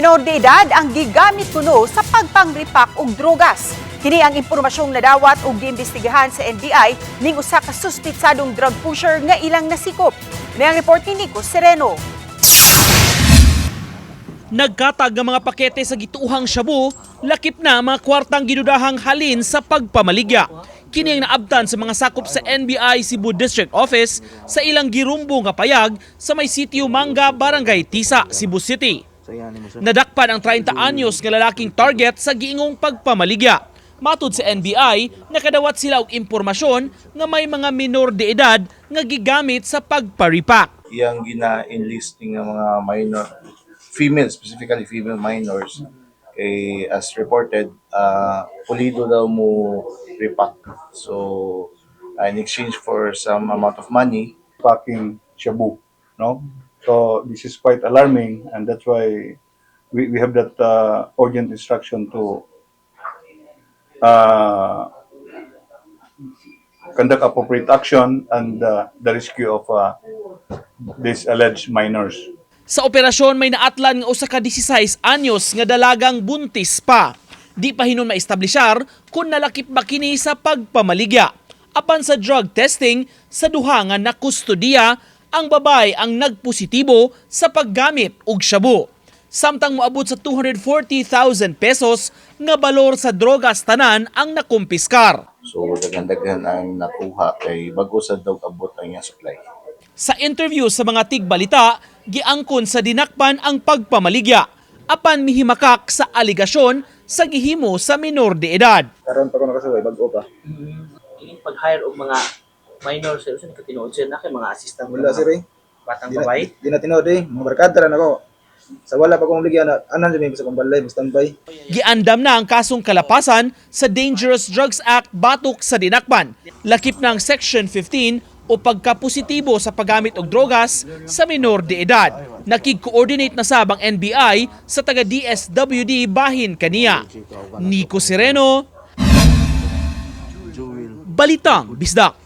Menor de edad ang gigamit kuno sa pagpang-repack og drogas. Kini ang impormasyong nadawat og giimbestigahan sa NBI ning usa ka suspitsadong drug pusher nga ilang nasikop. Kini ang report ni Nico Sereno. Nagkatag nga mga pakete sa gituohang shabu, lakip na mga kwartang gidudahang halin sa pagpamaligya. Kini ang naabtan sa mga sakop sa NBI Cebu District Office sa ilang girumbo nga payag sa may Sitio Manga, Barangay Tisa, Cebu City. Nadakpan ang 30 anyos nga lalaking target sa giingong pagpamaligya. Matud sa NBI, nakadawat sila og impormasyon nga may mga minor de edad nga gigamit sa pagpa-repack. Iyang gina-enlist nga mga minor female, specifically female minors, kay as reported, pulido daw mo repack. So in exchange for some amount of money. Packing shabu, no? So this is quite alarming, and that's why we have that urgent instruction to conduct appropriate action and the rescue of these alleged minors. Sa operasyon, may naatlan nga usa ka 16 anyos nga dalagang buntis pa. Di pa hinon maestablishar kung nalakip ba kini sa pagpamaligya. Apan sa drug testing sa duha nga nakustodiya, ang babae ang nagpositibo sa paggamit og shabu. Samtang moabot sa 240,000 pesos nga balor sa drogas tanan ang nakumpiskar. So daghan-daghan ang nakuha kay bago sa daw abot ang iyang supply. Sa interview sa mga tigbalita, giangkon sa dinakpan ang pagpamaligya apan mihimakak sa aligasyon sa gihimo sa minor de edad. Karon pa ko nakasuway, bag-o pa. Ining pag-hire og mga minor, sir, usa ni katinuod, sir, na kay mga assistant Wala, mga sir, eh. batang Di na, babae? di na tinuod eh. Mga barkada ra nako. Sa wala pa kong ligyan, anan jud mi sa kong balay, standby. Giandam na ang kasong kalapasan sa Dangerous Drugs Act batok sa dinakpan. Lakip ng Section 15 o pagkapositibo sa paggamit og drogas sa minor de edad. Nakig-coordinate na sab ang NBI sa taga DSWD bahin kaniya. Nico Sereno, Balitang Bisdak.